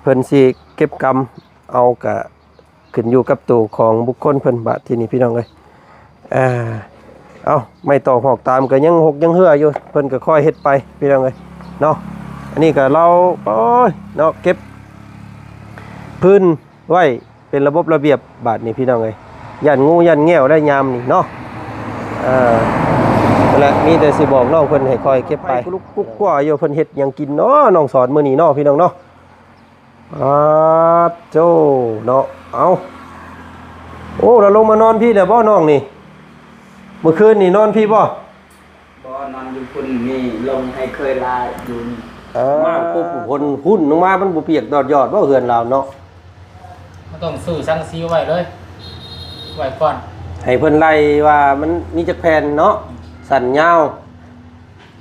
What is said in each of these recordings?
ເພິ່ນຊິເກັບກຳເອົາກະຂຶ້ນຢູ່ກັບໂຕຂອງບຸກຄົນເພິ່ນ. ບາດທີນີ້ພີ່ນ້ອງເອີຍ ເອົາ ໄມ້ຕອກຫອກຕາມກໍຍັງຫົກຍັງເຮືອຢູ່ ເພິ່ນກໍຄ່ອຍເຮັດໄປພີ່ນ້ອງເອີຍເນາະ. ອັນນີ້ກໍລາວ ໂອ້ຍເນາະ ເກັບພື້ນໄວ້ເປັນລະບົບລະບຽບ ບາດນີ້ພີ່ນ້ອງເອີຍ ຢ້ານງູຢ້ານແງວໄດ້ຍາມນີ້ເນາະ. ເອີ ແລະ ມີແຕ່ຊິບອກນ້ອງເພິ່ນໃຫ້ຄ່ອຍເກັບໄປ ໄປກຸລຸກກຸກກົວຢູ່. ເພິ່ນເຮັດຫຍັງກິນເນາະ ນ້ອງສອນ ມື້ນີ້ເນາະ ພີ່ນ້ອງເນາະ. ອາໂທ້ເນາະ ເອົາ ໂອ້ ລາວລົງມານອນພີ້ແລ້ວບໍ່ນ້ອງນີ້? ມື້ຄືນນີ້ນອນພີ້ບໍ່? ບໍ່ ນອນຢູ່ພຸ້ນນີ້ ລົງໃຫ້ເຄີຍລາຢູ່ນີ້. ເອີ ມາປຸບ ຝົນຮຸ້ນລົງມາ ມັນບໍ່ປຽກດອດຢອດບໍ່ເຮືອນລາວເນາະ? ມັນຕ້ອງຊື້ສັງກະສີໄວ້ເລີຍ ໄວ້ກ່ອນ ໃຫ້ເພິ່ນໄລ່ວ່າມັນມີຈັກແຜ່ນເນາະ ອືມ ສັ້ນຍາວ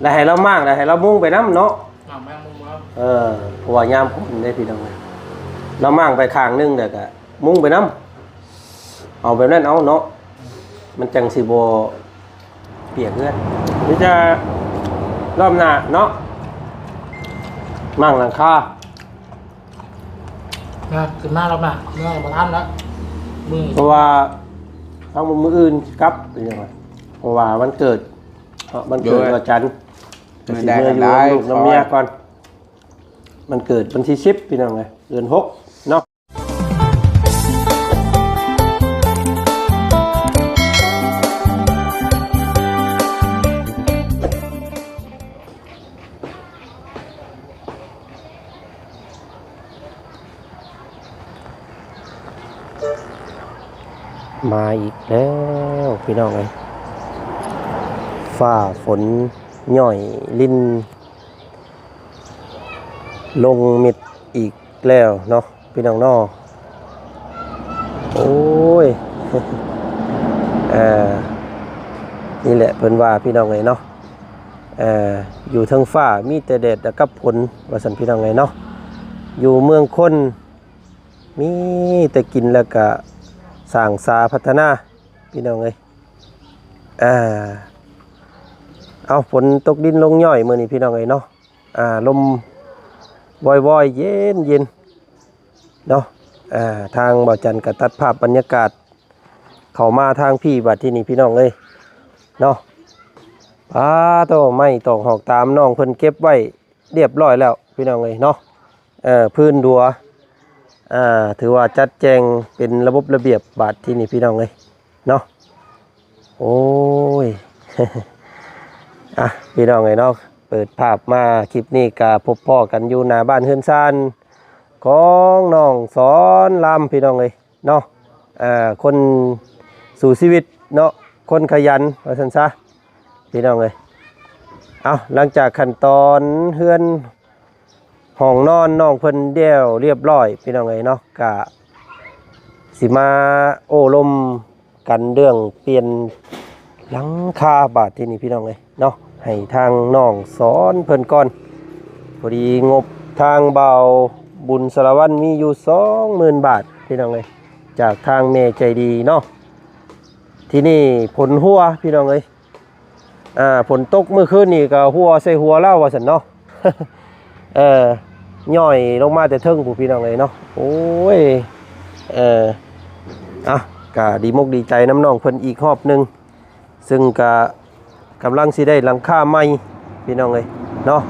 ແລ້ວໃຫ້ລາວມ້າງ ແລ້ວໃຫ້ລາວມຸງໄປນຳເນາະ. ເອົາ ມ້າງມຸງເອົາ ເອີ ເພາະວ່າຍາມຝົນເດ້ພີ່ນ້ອງເອີຍ ລາວມ້າງໄປຂ້າງໜຶ່ງ ແລ້ວກໍມຸງໄປນຳ ເອົາແບບນັ້ນເອົາເນາະ ມັນຈັ່ງຊິບໍ່ປຽກເຮືອນ. ມີແຕ່ລອບໜ້າເນາະ ມ້າງຫຼັງຄາ ນະ ຂຶ້ນມາລອບໜ້າ ເມືອບໍ່ທັນແລ້ວ ມື້ ເພາະວ່າທາງມື້ອື່ນຊິກັບ ເພາະວ່າວັນເກີດ ເພາະມັນເກີດ ໂດຍ ວັນຈັນ ກໍຊິເມືອຢູ່ນຳລູກນຳເມຍກ່ອນ. ມັນເກີດວັນທີສິບ ພີ່ນ້ອງເອີຍ ເດືອນຫົກເນາະ. ມາອີກແລ້ວພີ່ນ້ອງເອີຍ ຟ້າຝົນຍ້ອຍລິນລົງເມັດອີກແລ້ວເນາະ ພີ່ນ້ອງເນາະ. ໂອ້ຍ ເອີ ນີ້ແຫຼະເພິ່ນວ່າ ພີ່ນ້ອງເອີຍເນາະ ເອີ ຢູ່ເທິງຟ້າມີແຕ່ແດດກັບຝົນ ວ່າຊັ້ນ ພີ່ນ້ອງເອີຍເນາະ. ຢູ່ເມືອງຄົນ ມີແຕ່ກິນແລ້ວກະສ້າງສາພັດທະນາ ພີ່ນ້ອງເອີຍ. ເອົາ ຝົນຕົກດິນລົງຍ້ອຍມື້ນີ້ ພີ່ນ້ອງເອີຍເນາະ ອາ ລົມວອຍໆ ເຢັນໆ ເນາະ. ເອົາ ທາງບ່າວຈັນກໍຕັດພາບບັນຍາກາດເຂົ້າມາທາງພີ້ ບາດທີນີ້ ພີ່ນ້ອງເອີຍເນາະ. ປາໂທ້ ໄມ້ຕອກຫອກຕາມ ນ້ອງເພິ່ນເກັບໄວ້ ຮຽບຮ້ອຍແລ້ວພີ່ນ້ອງເອີຍເນາະ. ເອີ ພື້ນດັວ ເອີ ຖືວ່າຈັດແຈງເປັນລະບົບລະບຽບບາດທີນີ້ພີ່ນ້ອງເອີຍເນາະ. ໂອ້ຍ ອ່ະ ພີ່ນ້ອງເອີຍເນາະ ເປີດພາບມາຄລິບນີ້ກະພົບພໍ້ກັນຢູ່ໜ້າບ້ານເຮືອນຊານຂອງນ້ອງສອນລຳ ພີ່ນ້ອງເອີຍ ເນາະ. ເອີ ຄົນສູ້ຊີວິດເນາະ ຄົນຂະຫຍັນວ່າຊັ້ນຊະ ພີ່ນ້ອງເອີຍ. ເອົາ ຫຼັງຈາກຂັ້ນຕອນເຮືອນຫ້ອງນອນນ້ອງເພິ່ນແລ້ວຮຽບຮ້ອຍ ພີ່ນ້ອງເອີຍເນາະ ກະຊິມາໂອ້ລົມກັນເລື່ອງປ່ຽນຫຼັງຄາບາດທີນີ້ ພີ່ນ້ອງເອີຍ ເນາະ ໃຫ້ທາງນ້ອງສອນເພິ່ນກ່ອນ. ພໍດີງົບທາງບ່າວບຸນສາລະວັນມີຢູ່ສອງໝື່ນບາດ ພີ່ນ້ອງເອີຍ ຈາກທາງແມ່ໃຈດີເນາະ. ທີນີ້ຝົນຫົວ ພີ່ນ້ອງເອີຍ ອ່າ ຝົນຕົກມື້ຄືນນີ້ກໍຫົວໃສ່ຫົວລາວວ່າຊັ້ນເນາະ. ເອີ ຍ້ອຍລົງມາແຕ່ເທິງພຸ້ນ ພີ່ນ້ອງເອີຍເນາະ. ໂອ້ຍ ເອີ ອ່ະ ກະດີມົກດີໃຈນຳນ້ອງເພິ່ນອີກຮອບໜຶ່ງ ຊຶ່ງກະກຳລັງຊິໄດ້ຫຼັງຄາໃໝ່ ພີ່ນ້ອງເອີຍເນາະ.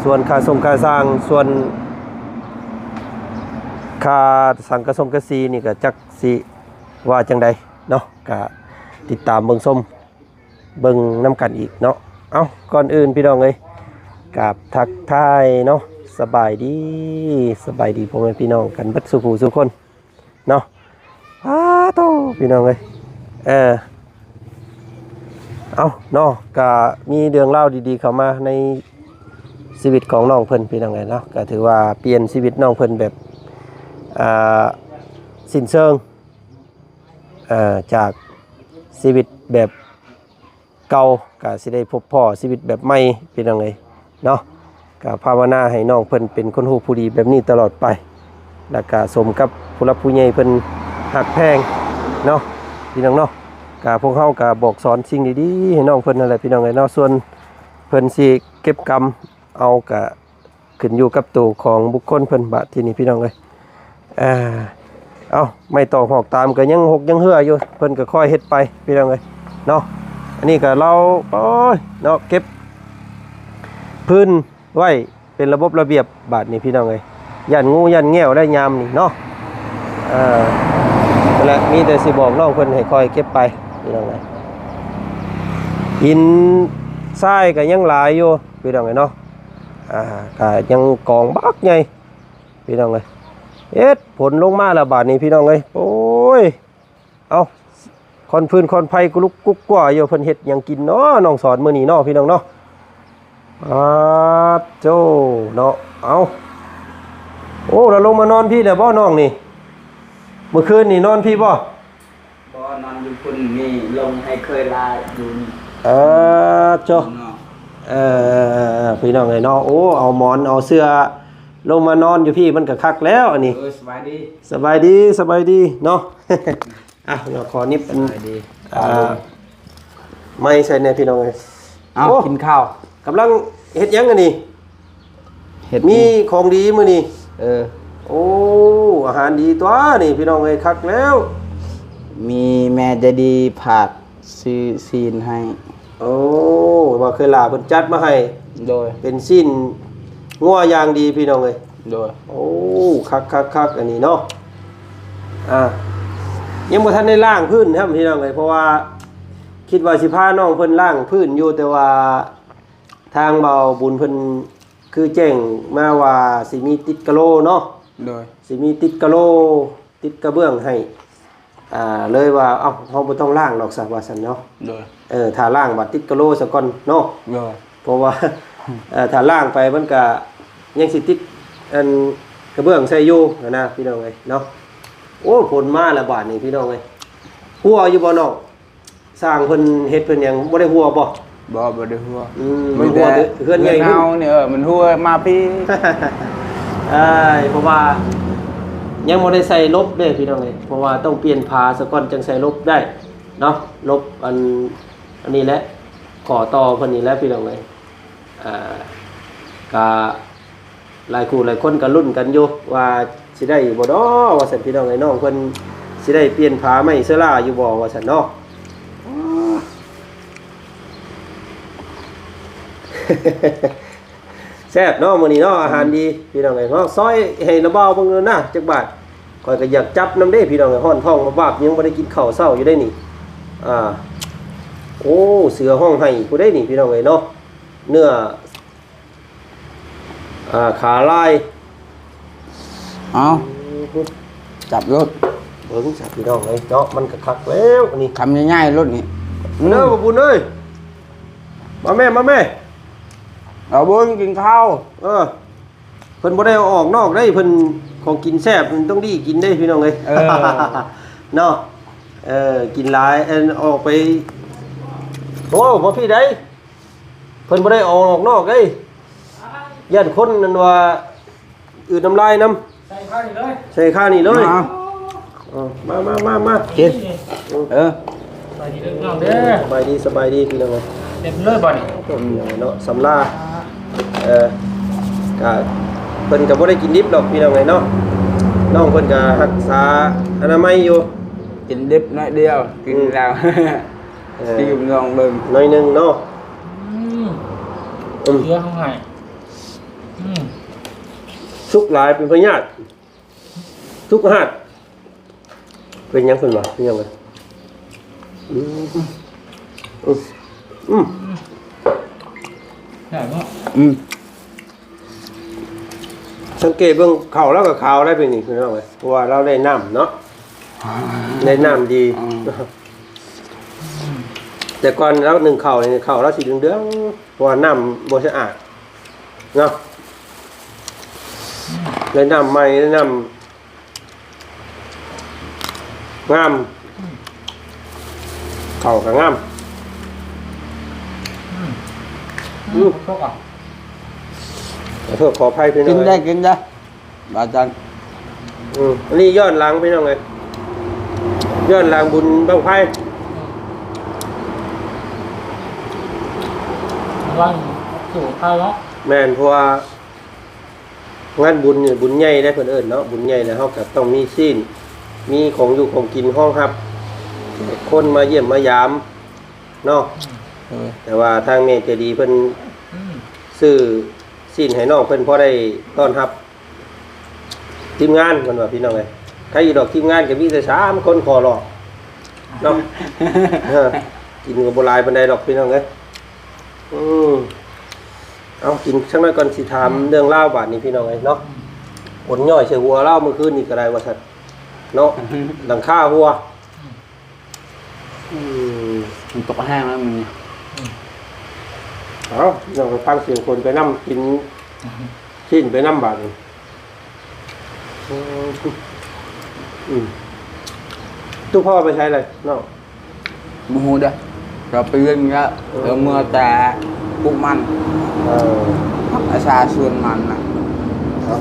ສ່ວນຄ່າສົ່ງຄ່າສ້າງ ສ່ວນຄ່າສັງກະສົງກະສີນີ້ ກະຈັກຊິວ່າຈັ່ງໃດເນາະ ກະຕິດຕາມເບິ່ງຊົມເບິ່ງນຳກັນອີກເນາະ. ເອົ້າ ກ່ອນອື່ນ ພີ່ນ້ອງເອີຍ ກາບທັກທາຍເນາະ ສະບາຍດີ ສະບາຍດີພໍ່ແມ່ພີ່ນ້ອງກັນເບິດສູ່ຜູ້ສູ່ຄົນ ເນາະ. ອ້າໂທ້ ພີ່ນ້ອງເອີຍ ເອີ ເອົ້າເນາະ ກະມີເລື່ອງລາວດີໆເຂົ້າມາໃນຊີວິດຂອງນ້ອງເພິ່ນ ພີ່ນ້ອງເອີຍເນາະ. ກະຖືວ່າປ່ຽນຊີວິດນ້ອງເພິ່ນແບບ ອ່າ ສິ້ນເຊີງ ເອີ ຈາກຊີວິດແບບ ເກົ່າ ກະຊິໄດ້ພົບພໍ້ຊີວິດແບບໃໝ່ ພີ່ນ້ອງເອີຍເນາະ. ກະພາວະນາໃຫ້ນ້ອງເພິ່ນເປັນຄົນຮູ້ຜູ້ດີແບບນີ້ຕະຫຼອດໄປ ແລ້ວກະສົມກັບຜູ້ຫຼັກຜູ້ໃຫຍ່ເພິ່ນຮັກແພງເນາະ ພີ່ນ້ອງເນາະ. ກະພວກເຮົາກະບອກສອນສິ່ງດີໆໃຫ້ນ້ອງເພິ່ນນັ້ນແຫຼະ ພີ່ນ້ອງເອີຍເນາະ. ສ່ວນເພິ່ນຊິເກັບກຳເອົາກະ ຂຶ້ນຢູ່ກັບໂຕຂອງບຸກຄົນເພິ່ນ ບາດທີນີ້ພີ່ນ້ອງເອີຍ. ອ່າ ເອົ້າ ໄມ້ຕອກຫອກຕາມກໍຍັງຫົກຍັງເຮື້ອຢູ່ ເພິ່ນກໍຄ່ອຍເຮັດໄປພີ່ນ້ອງເອີຍເນາະ. ອັນນີ້ກໍລາວ ໂອ້ຍ ເນາະ ເກັບພື້ນໄວ້ເປັນລະບົບລະບຽບ ບາດນີ້ພີ່ນ້ອງເອີຍ. ຢ້ານງູຢ້ານແງວໄດ້ຍາມນີ້ເນາະ. ເອີ ນັ້ນແຫຼະ ມີແຕ່ຊິບອກນ້ອງເພິ່ນໃຫ້ຄ່ອຍເກັບໄປພີ່ນ້ອງເອີຍ. ຫີນຊາຍກໍຍັງຫຼາຍຢູ່ພີ່ນ້ອງເອີຍເນາະ. ອ່າ ກໍຍັງກອງບັກໃຫຍ່ພີ່ນ້ອງເອີຍ. ເຮັດ ຝົນລົງມາແລ້ວບາດນີ້ພີ່ນ້ອງເອີຍ. ໂອ້ຍ ເອົ້າ ຄວັນຟືນຄວັນໄຟກຸລຸກກຸກກົວຢູ່. ເພິ່ນເຮັດຫຍັງກິນເນາະ ນ້ອງສອນ ມື້ນີ້ເນາະ ພີ່ນ້ອງເນາະ. ອາໂທ້ເນາະ. ເອົ້າ ໂອ້ ລາວລົງມານອນພີ້ແລ້ວບໍ່ນ້ອງນີ້? ມື້ຄືນນີ້ນອນພີ້ບໍ່? ບໍ່ ນອນຢູ່ພຸ້ນ ມີລົງໃຫ້ເຄີຍລາຢູ່ນີ້. ເອີ ໂທ້ ເນາະ. ເອີ ພີ່ນ້ອງເອີຍເນາະ. ໂອ້ ເອົາໝອນເອົາເສື່ອລົງມານອນຢູ່ພີ້ ມັນກໍຄັກແລ້ວອັນນີ້. ເອີ ສະບາຍດີ ສະບາຍດີ ສະບາຍດີເນາະ. ອ່ະ ເນາະ ຂໍນິບອັນ ສະບາຍດີ ອ່າ ໄມ້ໃສ່ແດ່ພີ່ນ້ອງເອີຍ. ເອົ້າ ໂອ້ ກິນຂ້າວ ກຳລັງເຮັດຫຍັງອັນນີ້? ເຮັດ ມີຂອງດີມື້ນີ້. ເອີ ໂອ້ ອາຫານດີຕົວະນີ້ພີ່ນ້ອງເອີຍ ຄັກແລ້ວ. ມີແມ່ໃຈດີຝາກຊື້ຊີ້ນໃຫ້. ໂອ້ ວ່າເຄີຍຫຼ້າເພິ່ນຈັດມາໃຫ້. ໂດຍ ເປັນຊີ້ນງົວຢ່າງດີພີ່ນ້ອງເອີຍ. ໂດຍ ໂອ້ ຄັກໆໆ ອັນນີ້ເນາະ. ອ່າ ຍັງບໍ່ທັນໄດ້ລ້າງພື້ນຊ້ຳພີ່ນ້ອງເອີຍ ເພາະວ່າຄິດວ່າຊິພານ້ອງເພິ່ນລ້າງພື້ນຢູ່ ແຕ່ວ່າທາງບ່າວບຸນເພິ່ນຄືແຈ້ງມາວ່າຊິມີຕິດກະໂຫຼເນາະ. ໂດຍ ຊິມີຕິດກະໂຫຼ ຕິດກະເບື້ອງໃຫ້ ອ່າ ເລີຍວ່າ ເອົ້າ ເຮົາບໍ່ຕ້ອງລ້າງດອກຊະ ວ່າຊັ້ນເນາະ. ໂດຍ ເອີ ຖ້າລ້າງບັດຕິດກະໂຫຼຊະກ່ອນເນາະ. ໂດຍ ເພາະວ່າ ເອີ ຖ້າລ້າງໄປມັນກະຍັງຊິຕິດອັນກະເບື້ອງໃສ່ຢູ່ຫັ້ນນະພີ່ນ້ອງເອີຍເນາະ. ໂອ້ ຝົນມາແລ້ວບາດນີ້ພີ່ນ້ອງເອີຍ. ຮົ່ວຢູ່ບໍ່ນ້ອງ? ຊ່າງເພິ່ນເຮັດເພິ່ນຫຍັງບໍ່ໄດ້ຮົ່ວບໍ່? ບໍ່ ບໍ່ໄດ້ຮົ່ວ. ອືມ ມັນຮົ່ວເຮືອນໃຫຍ່ພຸ້ນ. ເຮືອນເຮົານີ້ ເອີ ມັນຮົ່ວມາພີ້. ເອີຍ ເພາະວ່າຍັງບໍ່ໄດ້ໃສ່ຫຼົບເດ້ພີ່ນ້ອງເອີຍ ເພາະວ່າຕ້ອງປ່ຽນຝາສາກ່ອນຈັ່ງໃສ່ຫຼົບໄດ້ເນາະ. ຫຼົບອັນ ອັນນີ້ແຫຼະ ຂໍ້ຕໍ່ເພິ່ນນີ້ແຫຼະພີ່ນ້ອງເອີຍ. ອ່າ ກະ ຫຼາຍຄູ່ຫຼາຍຄົນກໍລຸ້ນກັນຢູ່ວ່າຊິໄດ້ຢູ່ບໍ່ນໍ ວ່າຊັ້ນພີ່ນ້ອງເອີຍ. ນ້ອງເພິ່ນຊິໄດ້ປ່ຽນຝາໄມ້ເຊື້ອລາຢູ່ບໍ່ ວ່າຊັ້ນເນາະ. ແຊບເນາະມື້ນີ້ເນາະ ອາຫານດີພີ່ນ້ອງເອີຍເນາະ. ຊອຍໃຫ້ລະບ່າວເບິ່ງເດີນະ ຈັກບາດ ຂ້ອຍກໍຢາກຈັບນຳເດ້ພີ່ນ້ອງເອີຍ. ຮ້ອນທ້ອງບາບໆ ຍັງບໍ່ໄດ້ກິນເຂົ້າເຊົ້າຢູ່ເດ້ນີ້. ອ່າ ໂອ້ ເສືອຮ້ອງໄຫ້ຜູ້ໃດນີ້ພີ່ນ້ອງເອີຍເນາະ. ເນື້ອ ອ່າ ຂາລາຍ. ເອົາ ອືມ ຈັບໂລດ. ເບິ່ງຊະພີ່ນ້ອງເອີຍເນາະ ມັນກໍຄັກແລ້ວອັນນີ້. ຄຳໃຫຍ່ໆໂລດນີ້. ເດີ ອືມ ບໍ່ບຸນເອີຍ ມາແມ່ ມາແມ່. ເອົາບຸນກິນເຂົ້າ. ເອີ ເພິ່ນບໍ່ໄດ້ເອົາອອກນອກເດ້ ເພິ່ນ ຂອງກິນແຊບ ເພິ່ນຕ້ອງດີກິນເດ້ພີ່ນ້ອງເອີຍ. ເອີ ເນາະ. ເອີ ກິນຫຼາຍ ອັນ ອອກໄປ. ໂອ້ ມາພີ້ໃດ. ເພິ່ນບໍ່ໄດ້ເອົາອອກນອກເດ້ ຢ້ານຄົນນັ້ນວ່າ ອືດນ້ຳລາຍນຳ. ໃສ່ຄານີ້ເລີຍ ໃສ່ຄານີ້ເລີຍ. ມາ ເອີ ມາ ມາ ມາ ມາ ກິນ. ເອີ ສະບາຍດີເດີພີ່ນ້ອງເດີ. ສະບາຍດີ ສະບາຍດີພີ່ນ້ອງເອີຍ. ເຕັມເລີຍບັດນີ້ ເນາະ ສຳລາ. ເອີ ກະ ເພິ່ນກະບໍ່ໄດ້ກິນດິບດອກພີ່ນ້ອງເອີຍເນາະ. ນ້ອງເພິ່ນກະຮັກສາອະນາໄມຢູ່. ກິນດິບໜ້ອຍດຽວ ກິນ ອືມ ແລ້ວ ເອີ ຊິລອງເບິ່ງໜ້ອຍໜຶ່ງເນາະ. ອືມ ອືມ ເຫຼືອເຮົາໃຫ້. ອືມ ສຸກຫຼາຍເປັນພະຍາດ ສຸກຫາດ. ເປັນຫຍັງເພິ່ນວ່າ ເປັນຫຍັງເພິ່ນ? ອືມ ອືມ ອືມ ແຊບເນາະ. ອືມ ສັງເກດເບິ່ງເຂົ້າລາວກໍຂາວໄດ໋ ເປັນນີ້ພີ່ນ້ອງເອີຍ ເພາະວ່າລາວໄດ້ນ້ຳເນາະ ໄດ້ນ້ຳດີ. ອືມ ແຕ່ກ່ອນລາວໜຶ້ງເຂົ້ານີ້ ເຂົ້າລາວຊິເຫຼືອງໆ ເພາະວ່ານ້ຳບໍ່ສະອາດເນາະ. ໄດ້ນ້ຳໃໝ່ ໄດ້ນ້ຳ ງາມ ເຂົ້າກໍງາມ. ອືມ ອືມ ຂອໂທດ ຂໍໂທດຂໍອະໄພພີ່ນ້ອງ ກິນໄດ້ ກິນໄດ້ ບາດຈັນ. ອືມ ອັນນີ້ຍ້ອນຫຼັງພີ່ນ້ອງເອີຍ ຍ້ອນຫຼັງບຸນບັ້ງໄຟ ວັນສູ່ເຂົ້າເນາະ. ແມ່ນ ເພາະວ່າ ງານບຸນນີ້ບຸນໃຫຍ່ເດ້ເພິ່ນເອີ້ນເນາະ, ບຸນໃຫຍ່ແລ້ວເຮົາກໍຕ້ອງມີຊີ້ນ ມີຂອງຢູ່ຂອງກິນຮອງຮັບແຂກຄົນມາຢ້ຽມມາຢາມເນາະ. ເອີ ແຕ່ວ່າທາງແມ່ໃຈດີເພິ່ນ ອືມ ຊື້ຊີ້ນໃຫ້ນ້ອງເພິ່ນ ພໍໄດ້ຕ້ອນຮັບທີມງານເພິ່ນວ່າ ພີ່ນ້ອງເອີຍ. ໃຄຢູ່ດອກ ທີມງານກໍມີແຕ່ສາມຄົນຂໍຫຼອກເນາະ. ເອີ ກິນກໍບໍ່ຫຼາຍປານໃດດອກ ພີ່ນ້ອງເອີຍ. ອືມ ເອົາ ກິນສັກໜ້ອຍກ່ອນ ຊິຖາມເລື່ອງລາວບາດນີ້ ພີ່ນ້ອງເອີຍເນາະ. ຝົນຍ້ອຍໃສ່ຫົວລາວມື້ຄືນນີ້ກໍໄດ້ວ່າຊັ້ນເນາະ, ຫຼັງຄາຮົ່ວ. ອືມ ມັນຕົກແຮງແລ້ວມື້ນີ້. ເອົາ ເຮົາໄປຟັງສຽງຝົນໄປນຳ ກິນຊີ້ນໄປນຳບາດນີ້. ອືມ ຕູ້ພໍ່ໄປໃສລະນ້ອງ? ບໍ່ຮູ້ເດີ້ ເຂົາໄປວຽກນີ້ລະ. ເອີ ເຂົາເມືອແຕ່ປູກມັນ. ເອີ ຮັບອາສາສວນມັນນະ. ເອົາ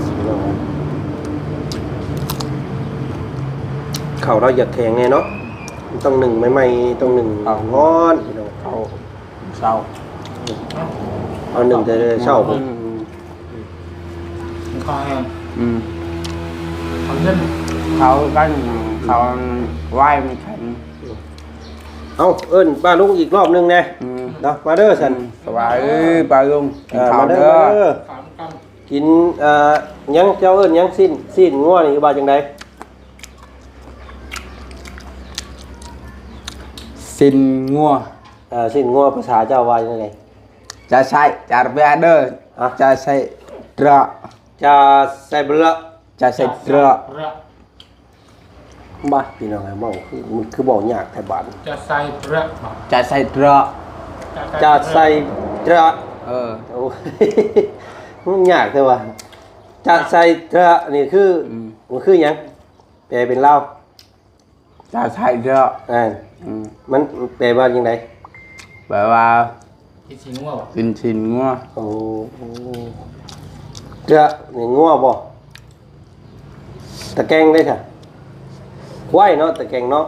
ເຂົ້າລາວຢາກແຂງແດ່ເນາະ, ຕ້ອງໜຶ້ງໃໝ່ໆ ຕ້ອງໜຶ້ງຮ້ອນ ພີ່ນ້ອງ. ເຂົ້າເຊົ້າ ເອົາໜຶ້ງແຕ່ເຊົ້າ. ອືມ ມັນຄາແຮງ. ອືມ ເຂົ້າເຢັນ ເຂົ້າກັນ ເຂົ້າວາຍມັນແຂງ. ເອົາ ເອີ້ນປ້າລຸງອີກລອບໜຶ່ງແດ່. ອືມ ເນາະ ມາເດີຊັ້ນ. ອືມ ສະບາຍດີປ້າລຸງ ກິນເຂົ້າເດີ. ເອີ ມາເດີ ມາເດີ ກິນ ເອີ ຫຍັງ ເຈົ້າເອີ້ນຫຍັງ? ຊີ້ນ ຊີ້ນງົວນີ້ວ່າຈັ່ງໃດ? ຊີ້ນງົວ. ເອີ ຊີ້ນງົວພາສາເຈົ້າວ່າຈັ່ງໃດ? ຈາໄຊ ຈາເບເດີ ອະ ຈາໄຊເດຣະ ຈາໄຊເບລະ ຈາໄຊເດຣະ. ບ້າ ພີ່ນ້ອງເອີຍ ເວົ້າຄື ມັນຄືເວົ້າຍາກແທ້ບາດ. ຈາໄຊເດຣະ ຈາໄຊເດຣະ ຈາໄຊເດຣະ. ເອີ ໂອ້ຍ ມັນຍາກແທ້ວ່າ. ຈາໄຊເດຣະນີ້ຄື ອືມ ມັນຄືຫຍັງ? ແປເປັນລາວ ຈາໄຊເດຣະ. ອ່າ ອືມ ມັນແປວ່າຈັ່ງໃດ? ແປວ່າ ກິນຊີ້ນງົວ. ກິນຊີ້ນງົວ. ໂອ້ ເດຣະນີ້ງົວບໍ່? ຕະແກງເດ້ຊະ? ຄວາຍເນາະ ຕະແກງເນາະ.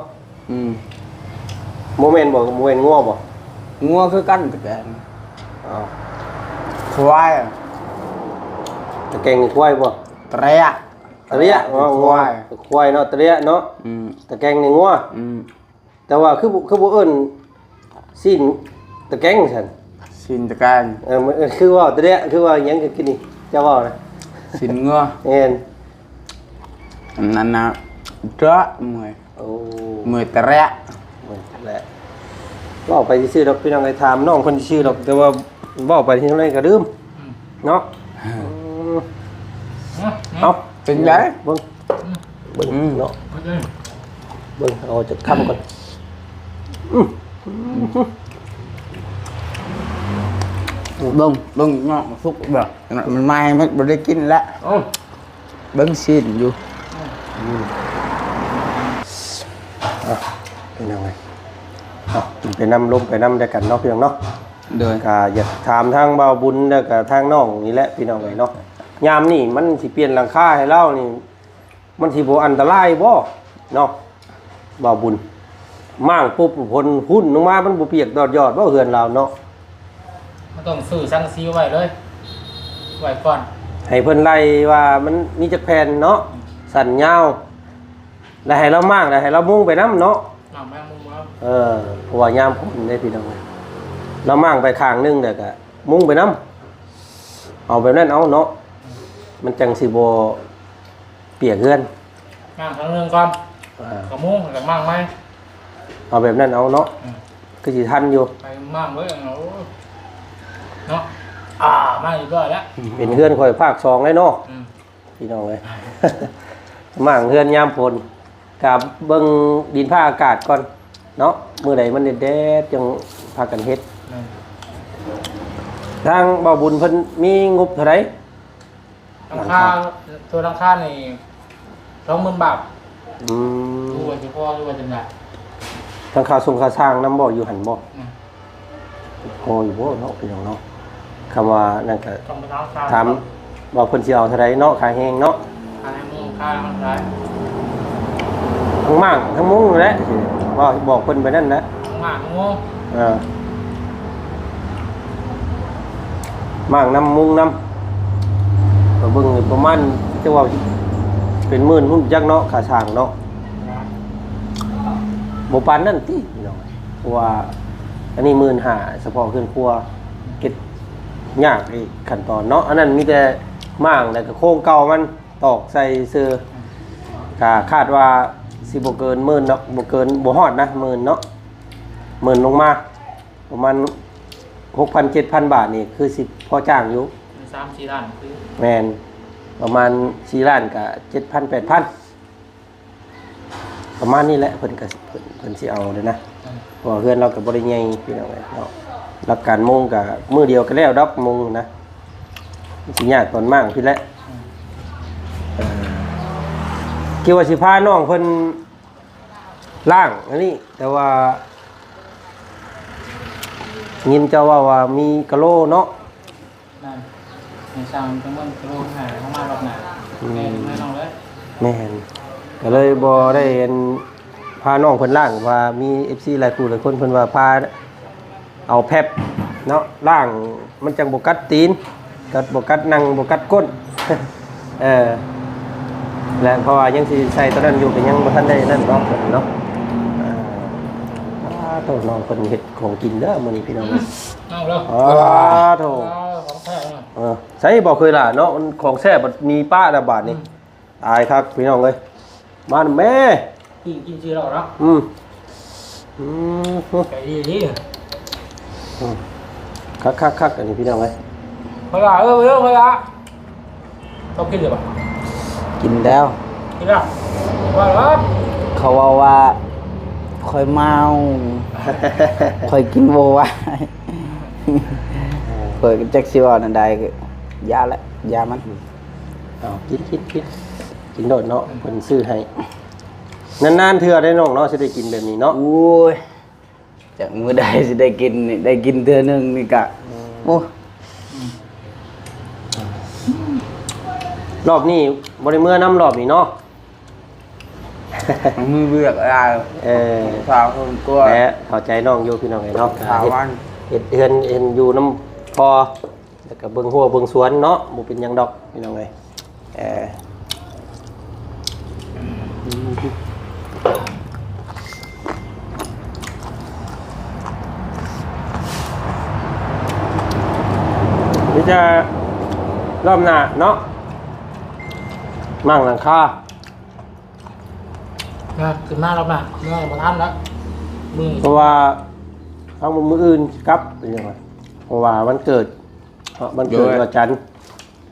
ອືມ ບໍ່ແມ່ນບໍ່? ບໍ່ແມ່ນງົວບໍ່? ງົວຄືກັນ ຕະແກງ. ອ້າວ ຄວາຍ. ຕະແກງນີ້ຄວາຍບໍ່? ຕະເຣຍ. ຕະເຣຍ ອໍ ຄວາຍ ຄວາຍເນາະ ຕະເຣຍເນາະ. ອືມ ຕະແກງນີ້ງົວ. ອືມ ແຕ່ວ່າຄື ຄືບໍ່ເອີ້ນຊີ້ນຕະແກງຊັ້ນ? ຊີ້ນຕະແກງ. ເອີ ມັນຄືເວົ້າຕະເຣຍ ຄືວ່າຫຍັງກະກິນນີ້ ເຈົ້າເວົ້ານະ? ຊີ້ນງົວ. ແມ່ນ. ອັນນັ້ນນະ ເດຣະ ເມື່ອຍ. ໂອ້ ເມື່ອຍຕະແລະ ເມື່ອຍຕະແລະ. ເວົ້າໄປຊື່ໆດອກ ພີ່ນ້ອງເອີຍ ຖາມນ້ອງເພິ່ນຊື່ໆດອກ ແຕ່ວ່າເວົ້າໄປທີ່ໃດກໍລືມ ອືມ ເນາະ. ເອີ ອືມ ເອົາ ເປັນໃດ? ເບິ່ງ ອືມ ເບິ່ງ ອືມ ເນາະ ເບິ່ງ ເອົາຈັກຄຳກ່ອນ. ອືມ ເບິ່ງ ເບິ່ງເນາະ ມັນສຸກແລ້ວ ມັນໃໝ່ ມັນບໍ່ໄດ້ກິນແລ້ວ. ເອົ້າ ເບິ່ງຊີ້ນຢູ່. ອືມ ອ່ະ ພີ່ນ້ອງເອີຍ ເອົາ ກິນໄປນຳ ລົມໄປນຳ ແລ້ວກັນເນາະ ພີ່ນ້ອງເນາະ. ໂດຍ ກະຢາກຖາມທາງບ່າວບຸນ ແລ້ວກະທາງນ້ອງນີ້ແຫຼະ ພີ່ນ້ອງເອີຍເນາະ. ຍາມນີ້ມັນຊິປ່ຽນຫຼັງຄາໃຫ້ລາວນີ້ ມັນຊິບໍ່ອັນຕະລາຍບໍ່ເນາະ ບ່າວບຸນ? ມ້າງປຸບ ຝົນຮຸ້ນລົງມາ ມັນບໍ່ປຽກຍອດໆບໍ່ ເຮືອນລາວເນາະ? ມັນຕ້ອງຊື້ສັງກະສີໄວ້ເລີຍ ໄວ້ກ່ອນ ໃຫ້ເພິ່ນໄລ່ວ່າມັນມີຈັກແຜ່ນເນາະ ອືມ ສັ້ນຍາວ ແລ້ວໃຫ້ລາວມ້າງ ແລ້ວໃຫ້ລາວມຸງໄປນຳເນາະ. ມ້າງໄປມຸງນຳ. ເອີ ເພາະວ່າຍາມຝົນເດ້ ພີ່ນ້ອງເອີຍ ລາວມ້າງໄປຂ້າງໜຶ່ງ ແລ້ວກະມຸງໄປນຳ. ເອົາແບບນັ້ນເອົາເນາະ ອືມ ມັນຈັ່ງຊິບໍ່ ປຽກເຮືອນ ມ້າງຄັ້ງໜຶ່ງກ່ອນ ອ່າ ກະມຸງ ແລ້ວກະມ້າງໃໝ່. ເອົາແບບນັ້ນເອົາເນາະ ອືມ ຄືຊິທັນຢູ່ ໄປມ້າງເລີຍ ເອົາເນາະ. ອ່າ ມ້າງຮຽບຮ້ອຍແລ້ວ ເປັນເຮືອນຂ້ອຍພາກສອງແລ້ວເນາະ ອືມ ພີ່ນ້ອງເອີຍ. ມ້າງເຮືອນຍາມຝົນ ກະເບິ່ງດິນຟ້າອາກາດກ່ອນເນາະ ມື້ໃດມັນແດດໆ ຈັ່ງພາກັນເຮັດ. ແມ່ນ ທາງບ່າວບຸນເພິ່ນມີງົບເທົ່າໃດ? ຫຼັງຄາ ຫຼັງຄາ ຕົວຫຼັງຄານີ້ ສອງໝື່ນບາດ. ອືມ ບໍ່ຮູ້ວ່າຊິພໍ ຫຼືວ່າຈັ່ງໃດ ທັງຄ່າຊົງຄ່າຊ່າງນຳບໍ່ ຢູ່ຫັ້ນບໍ່? ອືມ ພໍຢູ່ບໍ່ເນາະ ພີ່ນ້ອງເນາະ? ຄຳວ່ານັ້ນກະ ຕ້ອງໄປຖາມ ຖາມວ່າເພິ່ນຊິເອົາເທົ່າໃດເນາະ ຄ່າແຮງເນາະ? ຄ່າແຮງ ຄ່າແຮງ ທັງມ້າງທັງມຸງນັ້ນແຫຼະ ເວົ້າບອກເພິ່ນໄປນັ້ນແຫຼະ ທັງມ້າງທັງມຸງ. ເອີ ມ້າງນຳມຸງນຳ ເອີ ເບິ່ງປະມານ ຈະວ່າເປັນໝື່ນພຸ້ນຈັກເນາະ ຄ່າສ້າງເນາະ. ບໍ່ປານນັ້ນຕິພີ່ນ້ອງ ເພາະວ່າອັນນີ້ໝື່ນຫ້າ ສະເພາະເຮືອນຄົວ ເຮັດຍາກອີກຂັ້ນຕອນເນາະ. ອັນນັ້ນມີແຕ່ມ້າງ ແລ້ວກໍໂຄງເກົ່າມັນຕອກໃສ່ຊື່ ກໍຄາດວ່າຊິບໍ່ເກີນໝື່ນເນາະ ບໍ່ເກີນ ບໍ່ຮອດນະໝື່ນເນາະ ໝື່ນລົງມາ ປະມານຫົກພັນ ເຈັດພັນບາດນີ້ ຄືຊິພໍຈ້າງຢູ່ ສາມສີ່ລ້ານຄື ແມ່ນ ປະມານສີ່ລ້ານກະເຈັດພັນ ແປດພັນ ປະມານນີ້ແຫຼະ. ເພິ່ນກະ ເພິ່ນ ເພິ່ນຊິເອົາເດ້ນະ ອືມ ເພາະວ່າເຮືອນລາວກະບໍ່ໄດ້ໃຫຍ່ພີ່ນ້ອງເອີຍເນາະ. ຫຼັກການມຸງກະມື້ດຽວກະແລ້ວດອກ ມຸງນະ ມັນຊິຍາກຕອນມ້າງພີ້ແຫຼະ. ອືມ ເອີ ຄິດວ່າຊິພານ້ອງເພິ່ນ ລ້າງອັນນີ້ ແຕ່ວ່າຍິນເຈົ້າເວົ້າວ່າມີກະໂລເນາະ. ນັ້ນ ໃຫ້ຊ່າງຈຳນວນກະໂລໃຫ້ເຮົາມາລອບໜ້າ ອືມ ແມ່ນແນ່ນອນເລີຍ. ແມ່ນ ກໍເລີຍບໍ່ໄດ້ອັນ ພານ້ອງເພິ່ນລ້າງ ວ່າມີເອັຟຊີຫຼາຍຜູ້ຫຼາຍຄົນເພິ່ນວ່າພາ ເອົາແພັບເນາະ ລ້າງ ມັນຈັ່ງບໍ່ກັດຕີນ ກັດ ບໍ່ກັດໜັງ ບໍ່ກັດກົ້ນ ເອີ ແລະ ເພາະວ່າຍັງຊິໃສ່ຕົວນັ້ນຢູ່ ກໍຍັງບໍ່ທັນໄດ້ນັ້ນເນາະ ເນາະ. ອ່າ ໂທ້ ນ້ອງເພິ່ນເຮັດຂອງກິນເດີມື້ນີ້ພີ່ນ້ອງ. ເອົາເດີ ອາ ໂທ້ ຂອງແທ້ນະ ເອີ ໃສ່ບໍ່ເຄີຍລະເນາະ ຂອງແຊບບັດມີປະລະບາດນີ້. ອືມ ຕາຍຄັກພີ່ນ້ອງເອີຍ ມານຳແມ່ ກິນ ກິນຊື່ເຮົາເນາະ. ອືມ ອືມ ໃຈດີ ອືມ ຄັກໆໆ ອັນນີ້ພີ່ນ້ອງເອີຍ. ເຂົາວ່າ ເອີ ເອີ ເຂົາວ່າ ເຈົ້າກິນແລ້ວບໍ່? ກິນແລ້ວ ກິນແລ້ວ ວ່າແລ້ວ ເຂົາເວົ້າວ່າຂ້ອຍເມົາ ຂ້ອຍກິນບໍ່ໄຫວ ຂ້ອຍກໍຈັກຊິເວົ້າແນວໃດ ຢ່າແຫຼະ ຢ່າມັນ. ເອົາ ກິນ ກິນ ກິນ ກິນໂລດເນາະ ເພິ່ນຊື້ໃຫ້. ນານໆເທື່ອໄດ໋ນ້ອງເນາະ ຊິໄດ້ກິນແບບນີ້ເນາະ. ໂອ້ຍ ຈັກມື້ໃດຊິໄດ້ກິນນີ້ ໄດ້ກິນເທື່ອໜຶ່ງນີ້ກະ ອືມ ໂອ້ ອືມ ລອບນີ້ບໍ່ໄດ້ເມືອນຳ ລອບນີ້ເນາະ. ມັນມີວຽກຫຼາຍ ເອີ ຊາວຄົນກວ່າ ແລະ ເຂົ້າໃຈນ້ອງຢູ່ພີ່ນ້ອງເອີຍເນາະ. ເຮັດ ເຮັດເຮືອນ ເຮັດຢູ່ນຳພໍ່ ແລ້ວກໍເບິ່ງຮົ້ວເບິ່ງສວນເນາະ ບໍ່ເປັນຫຍັງດອກພີ່ນ້ອງເອີຍ. ເອີ ມີແຕ່ລອບໜ້າເນາະ ໝັ້ງຫຼັງຄາ ນະ ຂຶ້ນມາລອບໜ້າ ເມືອບໍ່ທັນລະ ມື້ ເພາະວ່າທາງມື້ອື່ນຊິກັບ ເປັນຫຍັງວະ ເພາະວ່າວັນເກີດ ເພາະວັນເກີດ ໂດຍ ວັນຈັນ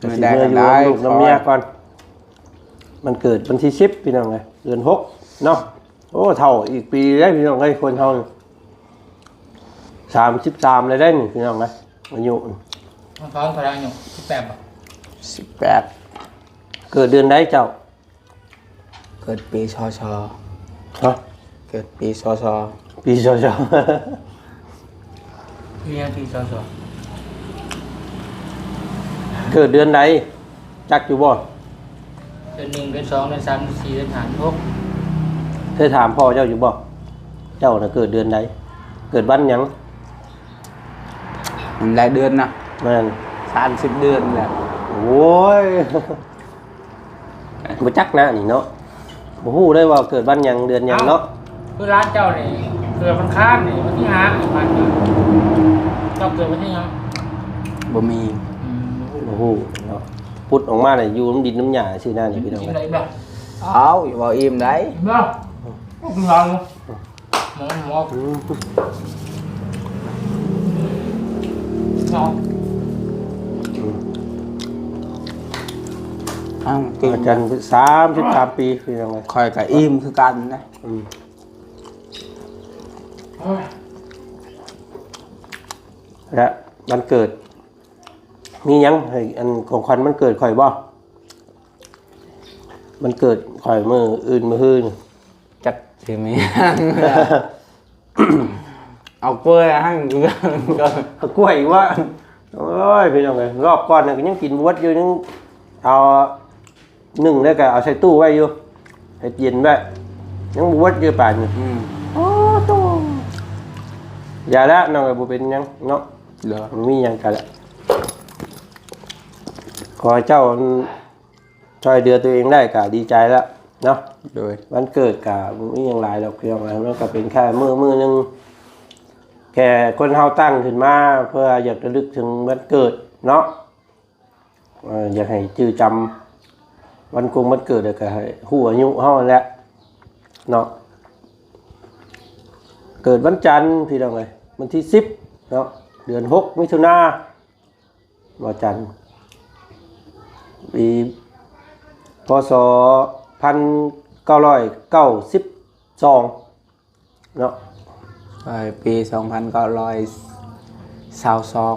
ກໍຊິເມືອຢູ່ນຳລູກນຳເມຍກ່ອນ. ວັນເກີດວັນທີສິບ ພີ່ນ້ອງເອີຍ ເດືອນຫົກເນາະ. ໂອ້ ເຖົ້າອີກປີເດ້ພີ່ນ້ອງເອີຍ ຄົນເຮົານີ້ ສາມສິບສາມແລ້ວເດ້ນີ້ ພີ່ນ້ອງເອີຍ ອາຍຸ ນ້ອງທ້ອງເທົ່າໃດອາຍຸ? ສິບແປດບໍ່? ສິບແປດ. ເກີດເດືອນໃດເຈົ້າ? ເກີດປີ ຊ.ຊ. ຮະ? ເກີດປີ ຊ.ຊ. ປີ ຊ.ຊ. ເປັນຫຍັງປີ ຊ.ຊ.? ເກີດເດືອນໃດ ຈັກຢູ່ບໍ່? ເດືອນໜຶ່ງ ເດືອນສອງ ເດືອນສາມ ເດືອນສີ່ ເດືອນຫ້າ ເດືອນຫົກ. ເຄີຍຖາມພໍ່ເຈົ້າຢູ່ບໍ່? ເຈົ້ານະເກີດເດືອນໃດ? ເກີດວັນຫຍັງ? ມັນຫຼາຍເດືອນນະ. ແມ່ນ ສາມສິບເດືອນແຫຼະ. ໂອ້ຍ ບໍ່ຈັກນະນີ້ເນາະ ບໍ່ຮູ້ເລີຍວ່າເກີດວັນຫຍັງເດືອນຫຍັງເນາະ. ເອົ້າ ຄືຮ້ານເຈົ້ານີ້ເກີດວັນຄານນີ້ ວັນທີຫ້າ ວັນ ເຈົ້າເກີດວັນທີຫຍັງ? ບໍ່ມີ ອືມ ບໍ່ຮູ້ເນາະ. ປຸດອອກມາແລ້ວຢູ່ນຳດິນນຳຫຍ້າຊື່ນະນີ້ ກິນ ພີ່ນ້ອງ ກິນໄດ້ບໍ່? ເອົ້າ ເວົ້າອີ່ມໄດ໋ ກິນບໍ່? ກິນຫຼາຍຢູ່. ໝໍ ໝໍ ອືມ ເນາະ ອືມ ເອົາ ກິນ ອາຈານສາມສິບສາມປີ ພີ່ນ້ອງເອີຍ ຂ້ອຍກໍອີ່ມຄືກັນນະ. ອືມ ແລະ ວັນເກີດ ມີຫຍັງໃຫ້ອັນຂອງຂວັນວັນເກີດຂ້ອຍບໍ່? ວັນເກີດຂ້ອຍມື້ອື່ນ ມື້ຮື ຈັກຊິມີຫຍັງ ເອົາກ້ວຍໃຫ້ ເອົາກ້ວຍອີກວ່າ. ໂອ້ຍ ພີ່ນ້ອງເອີຍ ຮອບກ່ອນນັ້ນກໍຍັງກິນບໍ່ເບິດຢູ່ ຍັງເອົາ ໜຶ້ງແລ້ວກໍເອົາໃສ່ຕູ້ໄວ້ຢູ່ ເຮັດເຢັນໄວ້ ຍັງບໍ່ເບິດຢູ່ປານນີ້. ອືມ ໂອ້ໂຕ ຢ່າແລ້ວນ້ອງເອີຍ ບໍ່ເປັນຫຍັງເນາະ ເດີ ບໍ່ມີຫຍັງກັນແຫຼະ. ຂໍໃຫ້ເຈົ້າ ຊ່ອຍເຫຼືອຕົວເອງໄດ້ກໍດີໃຈແລ້ວເນາະ. ໂດຍ ວັນເກີດກໍບໍ່ມີຫຍັງຫຼາຍດອກ ພີ່ນ້ອງເອີຍ, ມັນກໍເປັນແຄ່ມື້ ມື້ໜຶ່ງ ແຄ່ຄົນເຮົາຕັ້ງຂຶ້ນມາເພື່ອຢາກລະລຶກເຖິງວັນເກີດເນາະ. ເອີ ຢາກໃຫ້ຈື່ຈຳວັນກົງວັນເກີດ ແລ້ວກໍໃຫ້ຮູ້ອາຍຸເຮົາຫັ້ນແຫຼະເນາະ. ເກີດວັນຈັນ ພີ່ນ້ອງເອີຍ, ວັນທີສິບເນາະ ເດືອນຫົກ ມິຖຸນາ ວັນຈັນ ປີ ພ.ສ. ພັນເກົ້າຮ້ອຍເກົ້າສິບສອງເນາະ. ເອີ ປີສອງພັນເກົ້າຮ້ອຍຊາວສອງ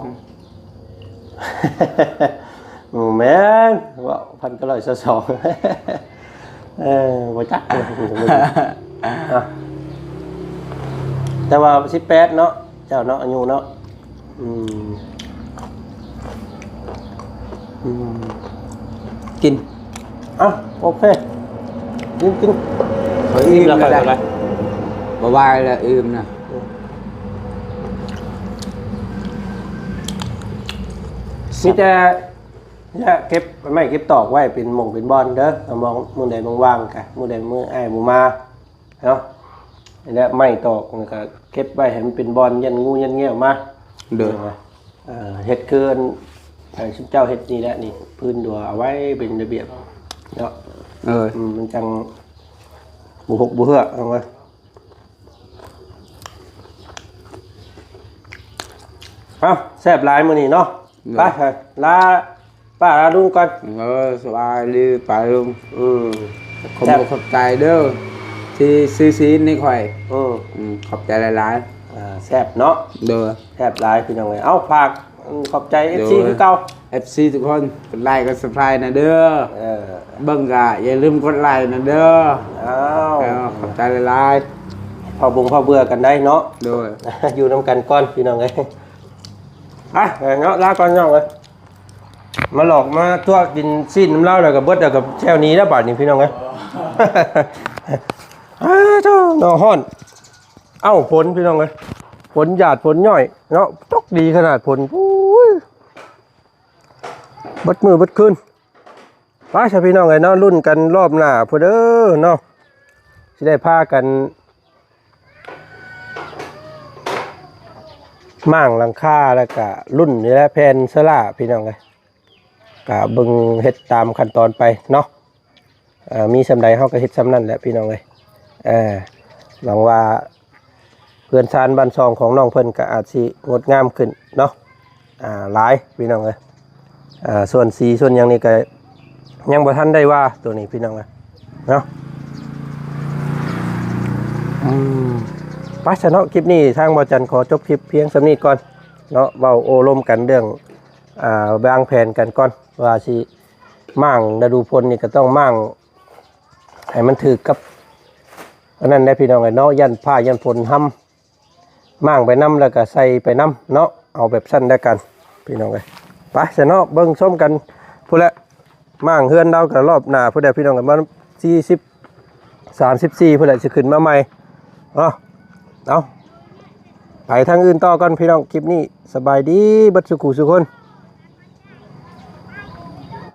ບໍ່ແມ່ນ ເວົ້າພັນເກົ້າຮ້ອຍຊາວສອງ ເອີ ບໍ່ຈັກເລີຍ ເນາະ. ແຕ່ວ່າສິບແປດເນາະ ເຈົ້າເນາະ ອາຍຸເນາະ. ອືມ ອືມ ກິນ ອ່ະ ໂອເຄ ກິນ ກິນ ຂ້ອຍອີ່ມແລ້ວ ຂ້ອຍກໍໄດ້ ບໍ່ໄຫວແລ້ວ ອີ່ມນະ. ມີແຕ່ ນີ້ແຫຼະ ເກັບໄມ້ເກັບຕອກໄວ້ເປັນໝ່ອງເປັນບ່ອນເດີ. ຖ້າມອງມື້ໃດວ່າງໆ ກະມື້ໃດມື້ອ້າຍບໍ່ມາເນາະ. ນີ້ແຫຼະ ໄມ້ຕອກ ແລ້ວກະເກັບໄວ້ໃຫ້ມັນເປັນບ່ອນ ຢ້ານງູຢ້ານແງວມາ. ໂດຍ ເອີ ເຮັດຄືອັນ ໃຫ້ຊຸມເຈົ້າເຮັດນີ້ແຫຼະ ນີ້ ພື້ນດັວເອົາໄວ້ເປັນລະບຽບເນາະ. ເອີ ອືມ ມັນຈັ່ງບໍ່ຫົກບໍ່ເຫືອກ ເອົາໄວ້. ເອົ້າ ແຊບຫຼາຍມື້ນີ້ເນາະ. ໂດຍ ໄປ ລາປ້າລາລຸງກ່ອນ. ເອີ ສະບາຍດີປ້າລຸງ. ອືມ ຂອບ ແຊບ ຂອບໃຈເດີ ທີ່ຊື້ຊີ້ນໃຫ້ຂ້ອຍ. ອືມ ອືມ ຂອບໃຈຫຼາຍໆ. ອ່າ ແຊບເນາະ. ໂດຍ ແຊບຫຼາຍພີ່ນ້ອງເອີຍ. ເອົ້າ ຝາກ ອືມ ຂອບໃຈ ໂດຍ ເອັຟຊີ ຄືເກົ່າ. ເອັຟຊີທຸກຄົນ ກົດໄລກ໌ ກົດ Subscribe ນະເດີ. ເອີ ເບິ່ງກະຢ່າລືມກົດໄລກ໌ນະເດີ. ອ້າວ ເອີ ຂອບໃຈຫຼາຍໆ. ພໍບົງພໍເບື່ອກັນໄດ້ເນາະ. ໂດຍ ຢູ່ນຳກັນກ່ອນພີ່ນ້ອງເອີຍ. ໄປເນາະ ລາກ່ອນພີ່ນ້ອງເອີຍ. ມາຫຼອກມາຕົວະກິນຊີ້ນນຳລາວແລ້ວກໍເບິດ ແລ້ວກໍແຊວໜີແລ້ວບາດນີ້ພີ່ນ້ອງເອີຍ. ອ້າໂທ້ ເນາະ ຮ້ອນ. ເອົ້າ ຝົນພີ່ນ້ອງເອີຍ ຝົນຫຍາດຝົນຍ້ອຍເນາະ. ຕົກດີຂະໜາດຝົນ ໂອ້ຍ ເບິດມື້ເບິດຄືນ. ໄປຊະພີ່ນ້ອງເອີຍເນາະ ລຸ້ນກັນລອບໜ້າພຸ້ນເດີເນາະ ຊິໄດ້ພາກັນມ້າງຫຼັງຄາ ແລ້ວກະລຸ້ນນີ້ແຫຼະ ແຜ່ນເຊີລ່າພີ່ນ້ອງເອີຍ. ກະເບິ່ງເຮັດຕາມຂັ້ນຕອນໄປເນາະ. ເອີ ມີສ່ຳໃດເຮົາກໍເຮັດສ່ຳນັ້ນແຫຼະພີ່ນ້ອງເອີຍ. ເອີ ຫວັງວ່າເຮືອນຊານບ້ານຊ່ອງຂອງນ້ອງເພິ່ນກໍອາດຊິງົດງາມຂຶ້ນເນາະ. ອ່າ ຫຼາຍພີ່ນ້ອງເອີຍ. ອ່າ ສ່ວນສີສ່ວນຫຍັງນີ້ກໍຍັງບໍ່ທັນໄດ້ວ່າ ໂຕນີ້ພີ່ນ້ອງເອີຍເນາະ. ອືມ ໄປຊະເນາະ ຄລິບນີ້ທາງບ່າວຈັນຂໍຈົບຄລິບພຽງສ່ຳນີ້ກ່ອນເນາະ. ເວົ້າໂອ້ລົມກັນເລື່ອງ ອ່າ ວາງແຜນກັນກ່ອນ ວ່າຊິມ້າງລະດູຝົນນີ້ກໍຕ້ອງມ້າງໃຫ້ມັນຖືກກັບອັນນັ້ນແຫຼະພີ່ນ້ອງເອີຍເນາະ. ຢ້ານຟ້າຢ້ານຝົນຮຳ ມ້າງໄປນຳ ແລ້ວກໍໃສ່ໄປນຳເນາະ. ເອົາແບບຊັ້ນແລ້ວກັນພີ່ນ້ອງເອີຍ. ໄປຊະເນາະ ເບິ່ງຊົມກັນພຸ້ນແຫຼະ. ມ້າງເຮືອນລາວກໍລອບໜ້າພຸ້ນແຫຼະພີ່ນ້ອງເອີຍ. ມາສີ່ສິບ ສາມສິບສີ່ພຸ້ນແຫຼະ ຊິຂຶ້ນມາໃໝ່ເນາະ. ເອົາ ໄປທາງອື່ນຕໍ່ກ່ອນພີ່ນ້ອງ. ຄລິບນີ້ສະບາຍດີເບິດສູ່ຄູ່ສູ່ຄົນ.